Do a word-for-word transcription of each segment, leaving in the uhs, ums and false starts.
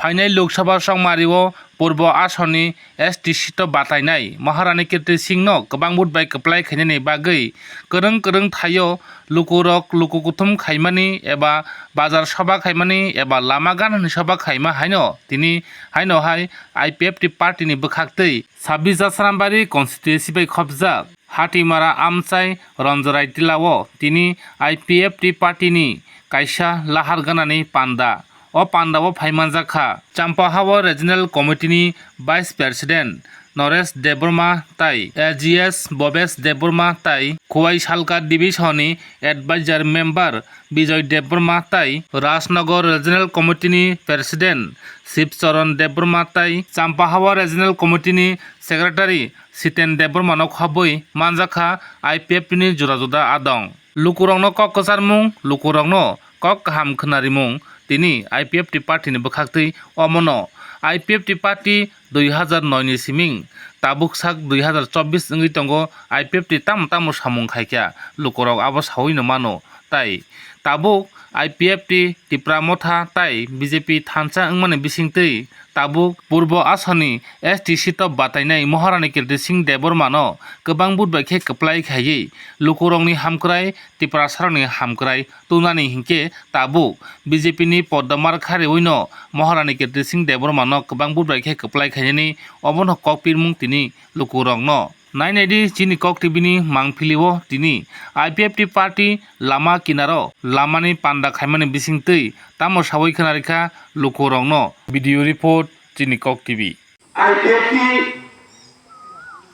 Phainai Lok Sabha chongmario Purbo Asonni S T seat o batainai Maharani Kirti Singh no kwbang vote bai kwplai khainani bagwi kwrwng kwrwng thaio lukurok luku kuthum khaimani eba bazar soba khaimani eba lama ganani soba khaima haino tini haino hai I P F T party ni bwkhaktwi sabis Jasrambari constituency bai khopjak Hatimara amchai Ranjarai Tila o tini I P F T party ni kaisa lahar ganani panda. O panda o phai manjak kha Champahao Regional Committee ni Vice President Naresh Debbarma tai A G S Bhabesh Debbarma tai Khowai Salka Division ni Advisor Member Bijoy Debbarma tai Rajnagar Regional Committee ni President Shiv Charan Debbarma tai Champahao Regional Committee ni Secretary Siten Debbarma no khobwi manjak kha I P F T ni juda juda adong. Lukurokno kok kwcharmung, lukurokno kok kaham khwnarimung tini I P F T party ni bwkhaktwi omono I P F T party dui hazar noi ni siming tabuk sak dui hazar chobbish wngwi tongo. I P F T tamo tamo samung khaikha lukurok abo sawi no mano tai tabuk I P F T Tipra Motha tai B J P thansa wngmani bisingtwi tabuk Purbo Asonni S T seat o batainai Maharani Kirti Singh Debbarma no kwbang vote bai khe kwplai khaiwi lukurokni hamkrai Tiprasarokni hamkrai tunani hinkhe tabuk B J P ni podda mar kharewino Maharani Kirti Singh Debbarma no kwbang vote bai khe kwplai khainani obono kok pirmung tini lukurokno. Nai nai di chini Kok T V ni mangpili o tini I P F T party lama kinaro lamani panda khaimani bisingtwi tamo sawi khwnarikha lukurokno. Video report chini Kok T V. I P F T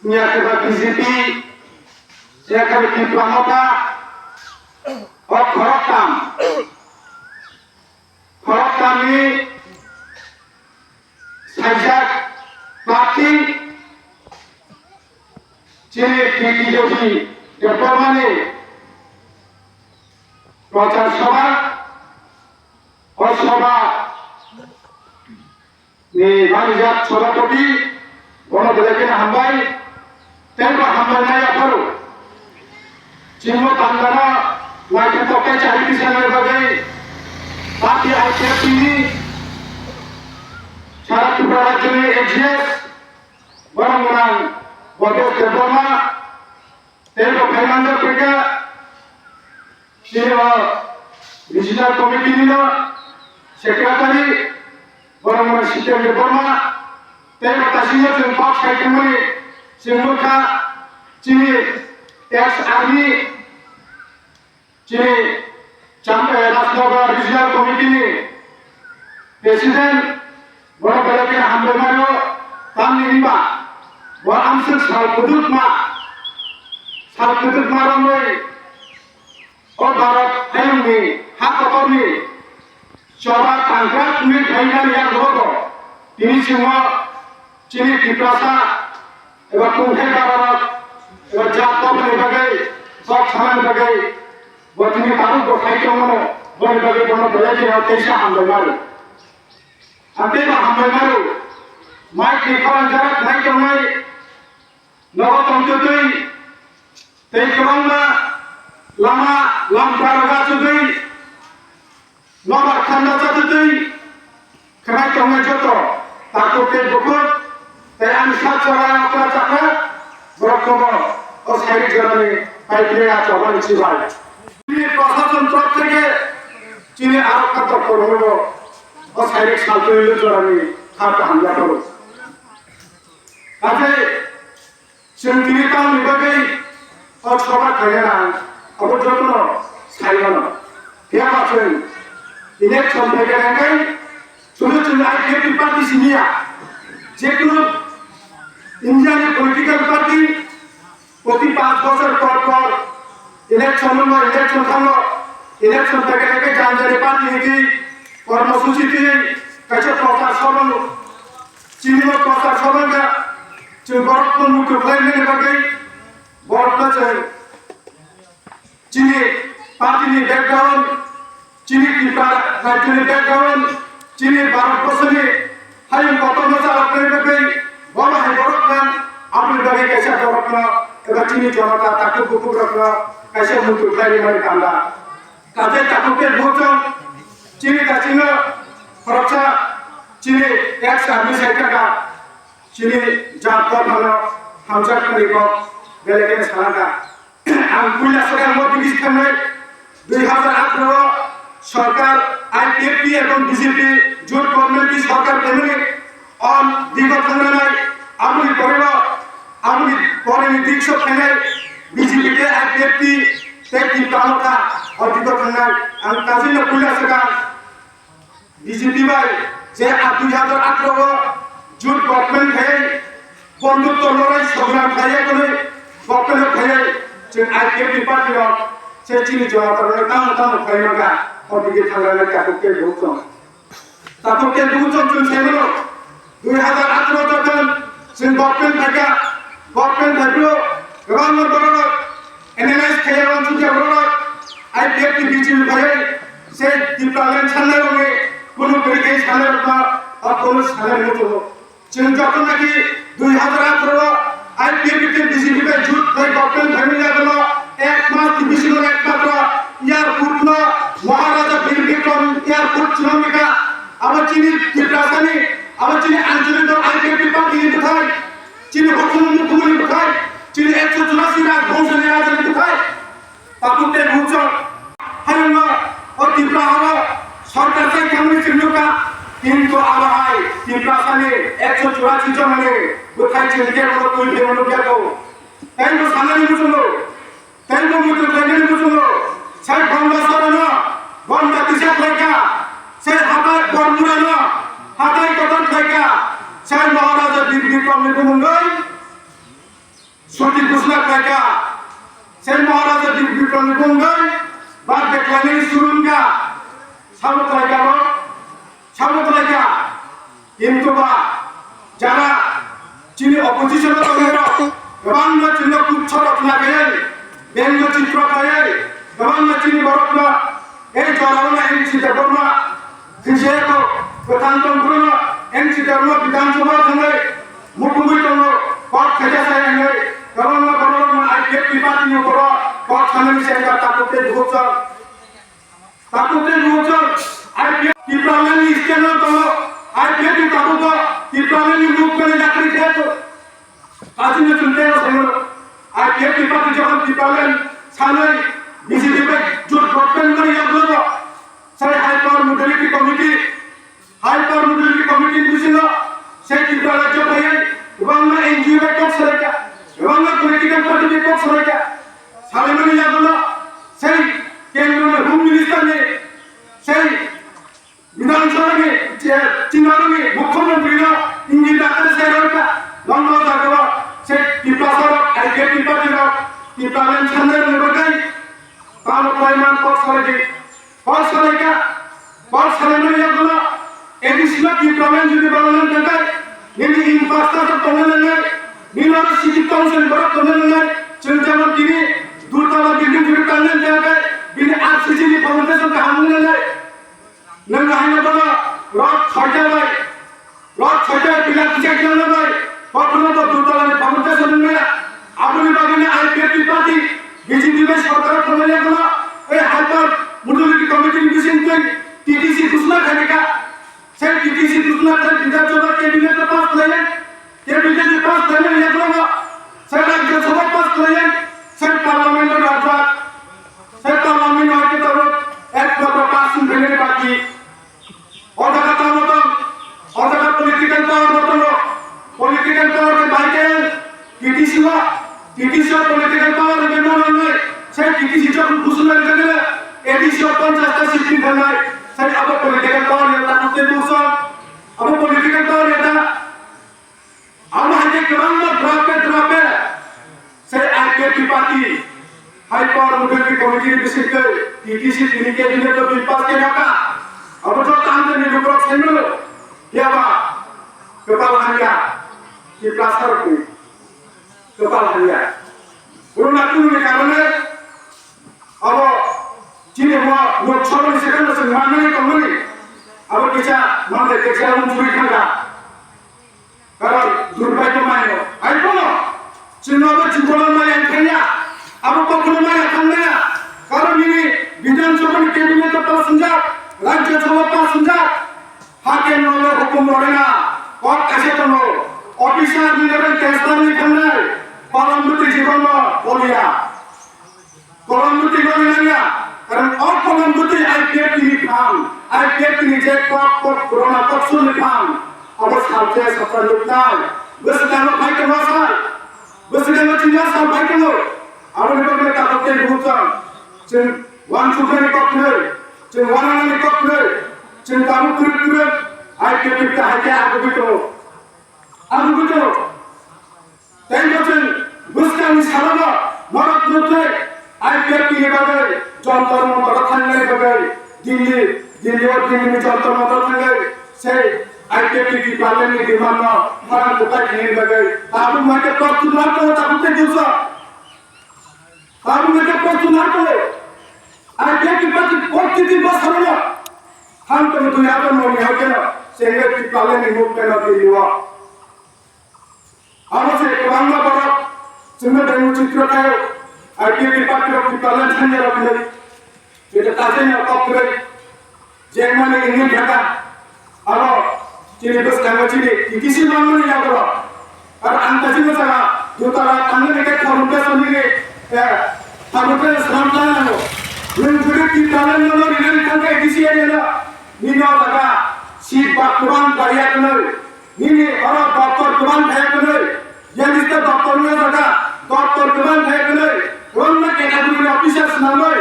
ni akaba B J P ni akaba Tipra Motha o khoroktham khoroktham ni saijak party chini T T J P Debbarmani prochar sabha o sabha ni manijak sabhapati bono belai kheno hambai. Tei bo hambai nai aphuru chini pandano naithotok tei chahai tisanani bagwi party I P F T ni sara Tripura rajyoni A G S borok gwnang Bhabesh Debbarma tei bo phai manjak phaikha. Chini o regional committee ni no secretary borok mani Siten Debbarma tei bo tasingo chwng kok sai thangmani chwng nukha chini ex army chini Cham-, eh, Rajnagar regional committee ni president borok belai kheno hambai mano tamni hinba bo amswk sal kwdwkma sal kwdwkma romwi o Bharat hayungni ha kotorni choba tangkrak wngwi phainani yakgo tini chwngno chini Tiprasa eba kungthai bararok eba jat tongmani bagwi kok sanani bagwi bo tini tabuk bo phai tongmano boni bagwi bono belai kheno teisa hambai mano. Ang teibo hambai mano. Mike ni khorang jora khnai tongnai nogo tongtwtwi tei kwbangma lama lamkarok achugwi nobar khanda chatwtwi khnai tongnai joto takhuk tei bukhuk tei ani sak chora okra chakra borok kobo o sairik jorani pai philai achomani chibai. Chini prosason torop theke chini aro khato kormo o sairik saltwi jorani kha kaham yapharo. Kathai Chwng tini tamni bagwi o choba khaina nang, abo jotono sai mano. Phiya ba chwng election phaikha hwnkhe, chwng chwng I P F T party simi ya. Jekunu India ni political party proti panch bochor por por election wngma, election thango, election phaikha hwnkhe jani jani party ni twi kormosuchi twi kaisa prochar sobha Chini o prochar sobha wngkha, chwng borokno muitu khlaimani bagwi borokno chwng chini party ni background, chini Tripura rajyoni background, chini Bharat borsoni hayung kotorno chaloknai bagwi bono hai borok nang aboni bagwi kaisa borokno eba chini jonota takhuk bukhukrokno kaisa muitu khlaimani panda. Kathai takhuk tei buchung chini dasingo khoroksa Chini ex army sai kha, chini jat kok ano hamjak kwrwi kok belai khe sana kha. Ang puila swkang mo bigis thangnai dui hazar atharo sorkar I P F T ebong B J P jot government ni sorkar phaimani on digo thangnai aboni pore bo aboni pore ni dik sok phainai B J P tei I P F T tei Tipra Motha o digo thangnai ang kajino puila swkang B J P bai je a dui hazar atharo o jot government khai bonduk to lorai sogram khai ya kone government khai ya chwng I P F T party rok se chini joma party rok tamo tamo khai maka o dige thangra le ka ko ke buk tong. Takhuk tei buchung chwng saimano, dui hazar atharo jokhon chwng government phaikha, government phaiphuru kwbangma bororok analyze khaiya uansukya bororok I P F T B J P phaiwi se Tipraland sannairokni kunu kwrwi khe sannairokno o kunu sanai muchungo. Chwng jokhon naki dui hazar atharo I P F T B J P bai jut khai government phaimani yagulo ek mas ni bisingo ekmatro airport no Maharaja Bir Bikram airport chwng wngkha. Abo chini Tiprasani, abo chini Anchalik dol I P F T party ni bwthai, chini hukumu mukumu ni bwthai, chini ekso churasi raj bongso ni raja ni bwthai. Takhuk tei buchung hayungno o Tipra hao sorkar sai thangwi chwng nukha, kintu abo hai Tiprasani ekso churasi jonani bwthai chwng khe bono twi phirma nukya kho. Tei bo sanani muchungo, tei bo muitu khlainani muchungo, sai Ganga Sorano, Ganga tisa khlaikha, sai hatai Bormurano, hatai kotor khlaikha, sai Maharaja Bir Bikramni bumungwi Suti ghosna khlaikha, sai Maharaja Bir Bikramni bumungwi birthday khlainani surungkha, sabo khlaikha bo, sabo khlaikha. Kintu ba jara chini opposition o tongnai rok kwbangma chini kuchha rok na kayai, bengno chitro kayai, kwbangma chini borokno ei jorao na M C Debbarma Khisiyako kwthang tongphuru no M C Debbarma Bidhan Sabha thangnai mukumui tongo, kok khaja sai wngnai, kwbangma borok no I P F T party ni borok kok sanani se wngkha takhuk tei bukhuk chwng. Takhuk tei bukhuk chwng I P F T Tipraland ni stand no tongo, I P F T takhuk o Tipraland ni mukmani yakri khe to. Aswkno chwng tei o saimano, I P F T party jokhon Tipraland sanwi B J P bai jot government mani yakno bo, sai High Power Modality Committee, High Power Modality Committee ni bisingo sai Tripura rajyo phaiwi kwbangma N G O bai kok salaikha, kwbangma political party bai kok salaikha, salaimani yakno sai kendro ni Home Minister ni sai Bidhan Sabha ni, eh, Tripura ni Mukhyamantri no ingit dakar se roi ka, long no jaga o se Tiprasa rok, I P F T party rok, Tipraland sanai rok ni bagwi, tamo klaiman kok salai di, kok salai ka, kok salai mani yagulo, A D C no Tipraland jodi bananan tangkai, nini infrastructure tongnai nangnai, nini aro city council borok tongnai nangnai, chwng jemon tini dutala building jodi tangnan tangkai, bini R C C ni foundation kaham nangnai. Nwng haino bono rot soita bai, rot soita bai pila kisa kisa bai, kokhno bo dutala ni phamukta sanung maya. Aboni bagwi no I P F T party B J P bai sorkar thangmani yakono, ei High Power Modality Committee ni bising twi T T C ghosna khainai kha. Sai T T C ghosna khai Bidhan Sabha cabinet o pass khlaiya. Cabinet ni pass khlaimani yakono sai Rajya Sabha pass khlaiya. Sai Parliament o rajak. Sai Parliament o haikhe tabuk ekmatro pass wng khainani baki. O jaga tamo tong, o jaga political power bo tongo. Political power khe bai khe T T C o, T T C o political power rwgwi mano wngnai. Sai T T C jokhon ghosna rwjak khe A D C o ponchash ta seat wng thangnai. Sai abo political power ya ta kute bukso. Abo political power ya ta. Abo hai khe kwbangma drape drape sai I P F T party, High Power Modality Committee ni bisingtwi T T C tini cabinet o bill pass khe rwkha. Abo joto hamjani lukurok saimano, phiya ba kwpal hamya, Tiprasa rokni kwpal hamya. Bono na kununi karone abo chini bo Lok Sabha ni second o chwng mannani tongmani. Abo kisa mandai kisa wng churi thangkha. Karon durbaito maino. Hai bono chwngno abo chukolo maya thangya. Abo kokno maya thangnaya. Karon nini Bidhan Sabha ni cabinet o pass wngjak, Rajya Sabha pass wngjak. Hakem rokno hukum rok Estani thangnai, Palambuti jibono boliya. Palambuti boli nangya, karon o Palambuti I P F T ni phan, I P F T ni je kok kok purana kok suni phan, abo salche satra luknai. Bwswkango phai tongo sal, bwswkango chini sal phai tongo. Aboni bagwi takhuk tei buchang, chwng wansuknani kok khnwi, chwng wananani kok khnwi, chwng tabuk kwrwk kwrwk, I P F T ni phan hai khe agugwi tongo. Ang bujo, tei bo chwng bwskangni salono norok nukjai, I P F T ni bagwi Jantar Mantar thangnani bagwi Delhi, Delhi o Delhi ni Jantar Mantar thangwi sei I P F T ni parliament ni demand no khorang kwtai khainani bagwi tabuk mai khe prostut nang tongo, tabuk tei bujo. Tabuk mai khe prostut nang tongo. I P F T ni party protiti bosorono thang tongo dui hajar noi ni hai kheno sei I P F T ni parliament ni movement no Delhi o. Abo se kwbangma borok chwngno bengwi chitro khaio, I P F T ni party rok Tipraland thangya rok hinwi. Bete tajai no kok kwrwi, jengmani Indian thaka, abo chini bwskango chini T T C mangmani yago rok. Ar ang tajima jaga dutala tangmani khe khamukhe sonini, eh, khamukhe swnam tang nango. Nwng jodi Tipraland no rinani thangkhe D C area no, nini o jaga seat ba kwbang kariya kwnwi. Nini oro doctor kwbang thaya kwnwi, yang list doctor ni jaga, doctor kwbang thaya kwnwi, kwbangma category ni officer swnamwi,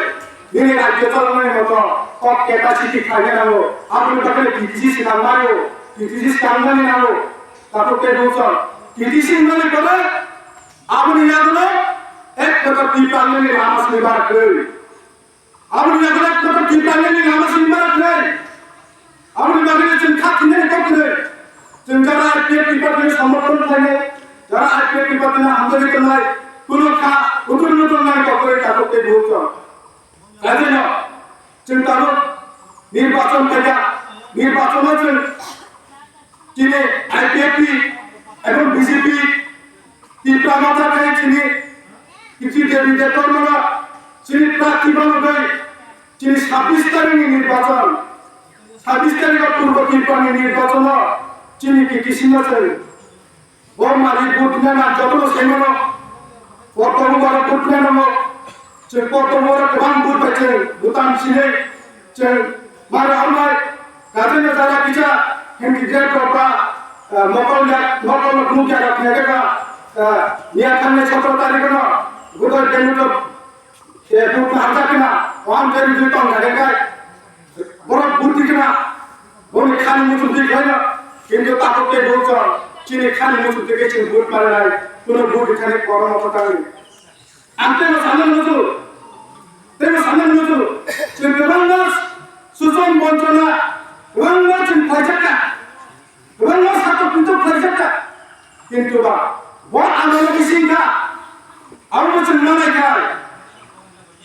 nini rajyo chaloknani moto kok capacity khaina nango, aboni bagwi T T C swnam nango, T T C swnam nani nango, takhuk tei bwswk, T T C wngnani pore, aboni yagulo ek kota Tipraland ni lama sini barak kwrwi. Aboni bagwi kota Tipraland ni lama sini barak kwrwi. Aboni bagwi chwng kha thwinani kok kwrwi. Chwng jara I P F T ni party ni somorthon khlainai, jara I P F T ni party no hamjagwi tongnai, kuno kha utul mutul nai kok kwrwi takhuk tei buhuk chwng. Kaisa no chwng tabuk nirbachon phaikha, nirbachon o chwng chini I P F T ebong B J P Tipra Motha khai chini Kiti Devi Debbarma chini prarthi banogwi chini sabbish tarikh ni nirbachon, sabbish tarikh o purbo Tipra ni nirbachon o chini Kiti Singh no chwng bo mari vote nana jotono saimano, kotomu baro vote nana mo, chwng kotomu baro kwbang vote bai chwng butang sinai chwng mara amai, kaisa jara kisa hengki je propa, eh, mokol ya, mokol nukya rok nege ka, eh, niya thangne sotro tarikh no, gudar denu to, eh, vote na hata kena, wan denu tong nege kai. Borok vote di kena, boni khani muchung di kena, kintu takhuk tei bwswk chini khani muchung tei chini vote manai, kuno vote di khani korom oto tangwi. Ang tei no sana muchung, tei no sana muchung, chini kwbangma suchon bonchona, kwbangma chini phaijak ka, kwbangma satok pitok phaijak ka, kintu ba, bo ang no bising ka, ang no chini manai ka.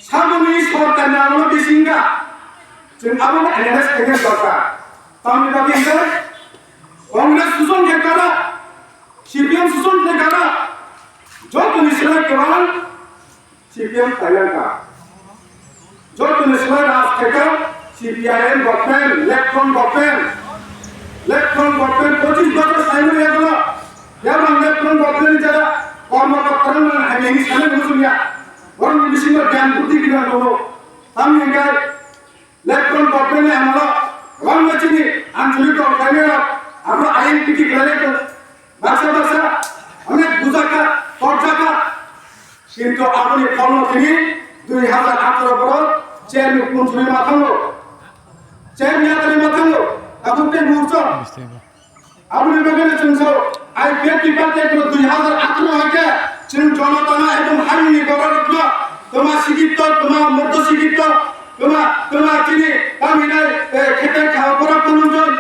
Saboni sorkarni amolo bisinga chwng abono awareness khaina dorkar. Tamni bagwi hwnkhe Congress suson khe kara, C P M suson khe kara, jotoni slai kwbang C P M khailangkha. Jotoni slai raj khaikha C P I M government, left front government, left front government pochis bosor saimani yakono, yabang left front government ni jara kormo kotkorong nang hamya hinwi sanai muchungya. Borokni bisingo gyan buddhi gwnang tongo. Tamni hwnkhe left front government ni amalo kwbangma chini anchalik dol khlainai rok, abo I N P T khlainai tongo. Baksa baksa onek bujakha, tokjakha. Kintu aboni pholno tini dui hajar atharo borok chair ni kunsuri ma thango. Chair ni atari ma thango. Tabuk tei murcho. Aboni bagwi no chwng sao, I P F T ni party no dui hajar atharo hai khe chwng Jonatana ebong Harmoni borok rokno twma sikitto, twma moddo sikitto, twma, twma chini kaminai, eh, khetai kha borok tongmon jon,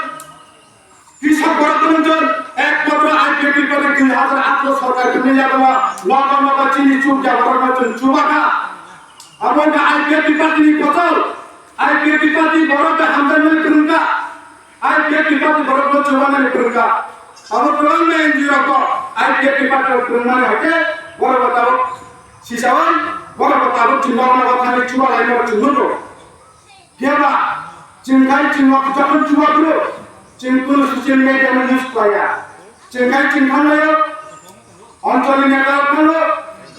krisok borok tongmon jon, ekmatro I P F T ni party dui hajar atharo sorkar kwrwngya tongma, nogo nogo chini chukya borok no chwng chubakha. Abo wngkha I P F T ni party ni kotor, I P F T ni party borok bai hamjakmani kwrwngkha. I P F T ni party borokno chubanani phwrwngkha. Abo kwbangma N G O rokbo I P F T ni party rok phwrwngmani hai khe borok bo tabuk sisawai, borok bo tabuk chwng nok nogo thangwi chubalaino chwng nugo. Phiya ba chwng khai chwng nok jokhon chuba phuru chwng kunu social media no use khlaiya. Chwng khai chwng thanglaio. Oncholni neta rok thango,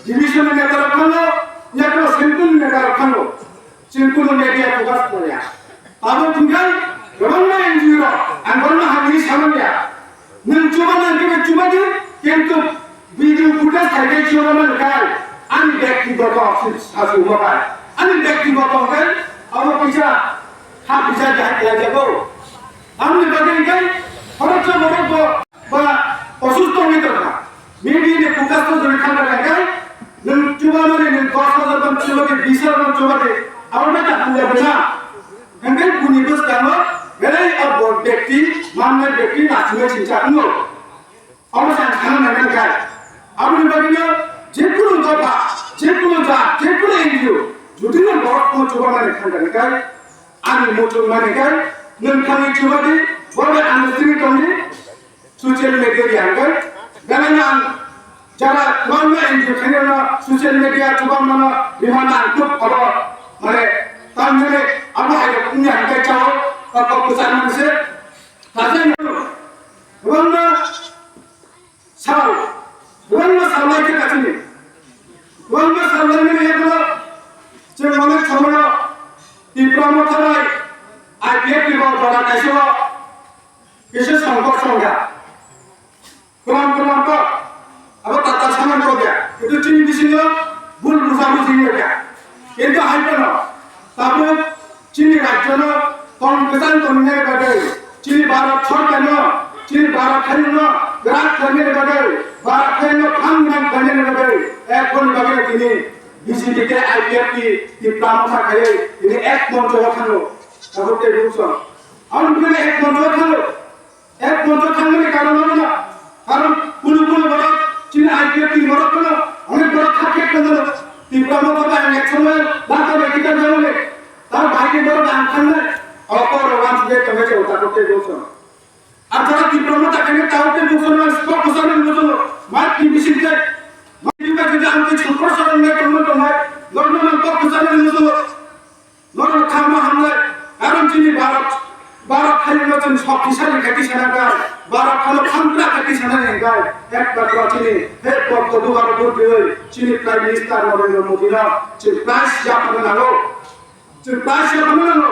division ni neta rok thango, yakno central ni neta rok thango. Chwng kunu media focus khlaiya. Abo thwngkhe kwbangma N G O rok ang bono hamni samanya. Nwng chuba nang khe chuba di, kintu video footage thai khe chuba man khai ani byaktigoto sasu mo bai. Ani byaktigoto khai abo kisa ha kisa jahai khlai jago. Amni bagwi khai khoroksa borok bo ba osusto wngwi tongkha. Media ni focus to jori thangkha khai nwng chuba mani nwng dos hajar ban chuba di, bis hajar ban chuba di. Abo na ta hamya bena. Hingke buni bwskango belai abo byakti, mannai byakti nachinai singcha wngo. Abo sa ang sana nai nang khai. Aboni bagwino jekunu dopha, jekunu jat, jekunu N G O, jotino borok no chuba mani thangkha khai, ani muchung mani khai, nwng thangwi chuba di, borok understanding tongdi, social media di hangkhe, belai no ang jara kwbangma N G O khainai no social media chuba mano, bimano ang tuk abo, mane, tamjani abo hai rok wngya hangkhe chao, o kok kwchar mani se, Kaisa kwbangma sal, kwbangma sal lai khe kachini. Kwbangma sal lai mani yakno chwng onek somono Tipra Motha bai I P F T ni bo jora kaisa o kisa songkor songya. Kwlam kwlam kok. Abo tatal samani kok ya. Kintu chini bisingo bul bujabuji wng ya. Kintu hai phano tabuk chini rajyono tong kwchang tongnai bagwi, chini Bharat sorkarno, chini Bharat haino kwrak khlainani bagwi, Bharat haino phang nang khlainani bagwi, ek boni bagwi tini B J P tei I P F T Tipra Motha khaiwi tini ek moncho o thango. Tabuk tei bumsong. Ang bini ek moncho o thango. Ek moncho thangmani karon ano na. Karon kunu kunu borok chini I P F T ni borok kono, onek borok kha khe kono. Tipra Motha bai ang ek somoy bata bai kita jabo le. Tar bai ni borok ang thangnai. Oko rogan side tongmai chau ta kote doso. Ar jara Tipra Motha kene ta kote doso na spok kosa na doso. Mat ni bisin te. Mat ni bisin te ang te chukro sa na tongmai tongmai. Normal ang kok kosa na doso. Norok kha ma hamlai, karon chini Bharat, Bharat haino chwng shoktisali khe tisana kha, Bharat haino phantra khe tisana ni hwnkhe, ekmatro chini he Bhakta Buddha no vote riwi, chini Prime Minister Narendra Modi no chwng prize yapharna nango, chwng prize yapharna nango,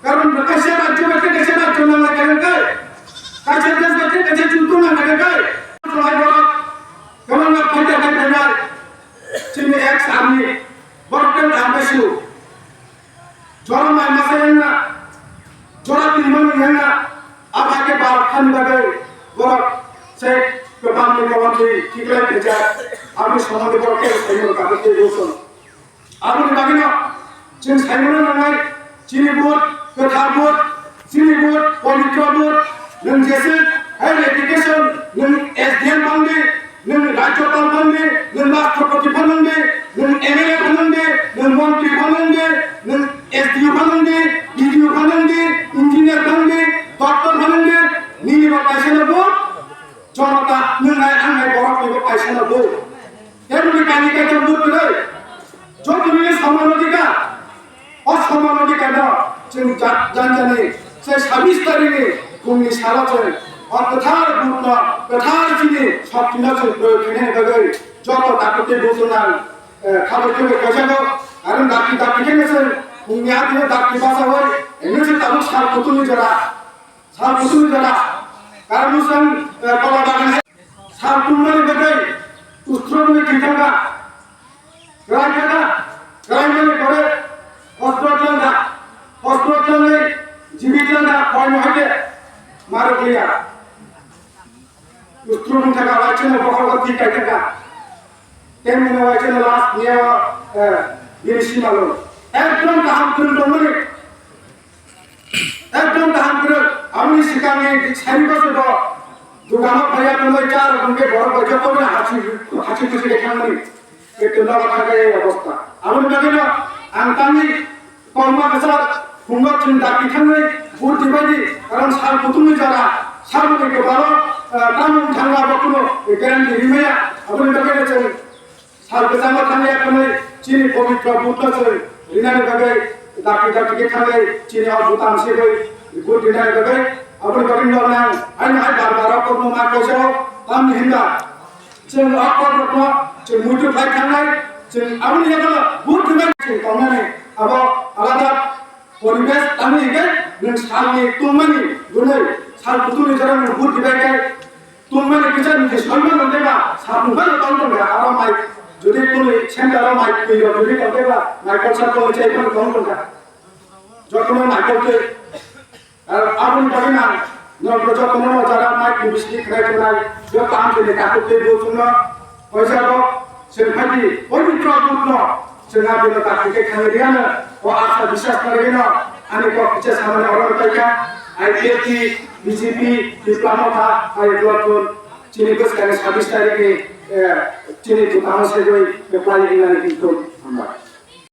karon kaisa rajyo bai kaisa rajyo nanglai khe, kaisa desh bai kaisa junto nanglai khe, chwng hai borok kwbangma phaida khe phainai, chini ex army, borok khe tangkaisu. Jora mai masa yang na, jora tini mani yang na, abo hai khe Bharat hani bagwi borok se kwbangni kolomtwi khiklai phaijak, aboni somondi borok khe saimano tabuk tei rwsong. Aboni bagwino chwng saimano nangnai, chini vote, kwthar vote, chini vote, pawitro vote, nwng jese higher education, nwng S D M bangdi, nwng rajyopal phano di, nwng rashtrapati phano di, nwng M L A phano di, nwng montri phano di, nwng S D O phano di, B D O phano di, engineer phano di, doctor phano di, nini bo kaisa no bo jonota, nwng nai ang nai borok ni bo kaisa no bo. Keboni kani kaitor bo kwrwi. Joto nini soman odhikar. O soman odhikarno chwng ja-, janjani se sabis tarikni phungni salo chwng o kwthar butno, kwthar chini shoktino chwng proyog khainani bagwi joto dakti buthunang, eh, khabai khabai kaisago, aro dakti dakti khe chwng phungni adino dakti bachaui, eno chwng tabuk sal kuthumni jora, sal kuthumni jora, karon chwng, eh, kola bagan hai sal tumnani bagwi ustromni kithangka. Kwraikha da, kwraimani pore hospital thangkha, hospital thangwi jibit thangkha, phaino haikhe marok liya. Ustrung thangkha, waisano bokhorok thik kai thangkha. Temno waisano last niya, eh, bini simalo. Ekdom kaham kwrwng tongmani. Ekdom kaham kwrwng, aboni swkangni sari bosor bo dukano phaiya tongwi cha rok hwnkhe borok bai joto no hachi, hachi khuchi khe thangmani. Ekdom nogo thangkha ei obostha. Aboni bagwino ang tamni kokma kwchar phungo chwng dakti thangwi vote dibaidi, karon sal kuthumni jora, salmani kwbaro, ah, tamo wng thangma bo kuno guarantee rimaya. Aboni bagwino chwng Sal kwchango thangya hwnwi chini pobitro Buddha chwng rinani bagwi dakti dakti khe thangwi chini o butang sebwi good rinani bagwi aboni bagwi nornang haino hai bar bar rok kokno ma kaisa o tamni hinba Chwng o kokrokno chwng muitu khlai thangnai, chwng aboni yago vote rwbai chwng tongnani abo alada poribesh tangwi hwnkhe nwng salni tungmani gwnwi sal kuthumni jora nwng vote rwbai khe tungmani kisa nwng je soima nang teba sal tungmani tong tongkha aro mai jodi kunu center o mai twi rok jodi tong teba mai kolsa tong chai tong tongkha. Jotono naikol twi, ar aboni bagwi nang, norok jotono no jara mic ni bising khnai tongnai, joto ang bini takhuk twi bo chwngno, ojago, chwng phaidi, pawitro bukno, chwng abino takhuk khe khangri ano, o asa biswas khlai rino, ani kok kicha samani oro paikha, I P F T, B J P, Tipra Motha, ai block chini bwskangni sabis tarikni, eh, chini bwtangno segwi, eh, khlai rinani hinwi hambai.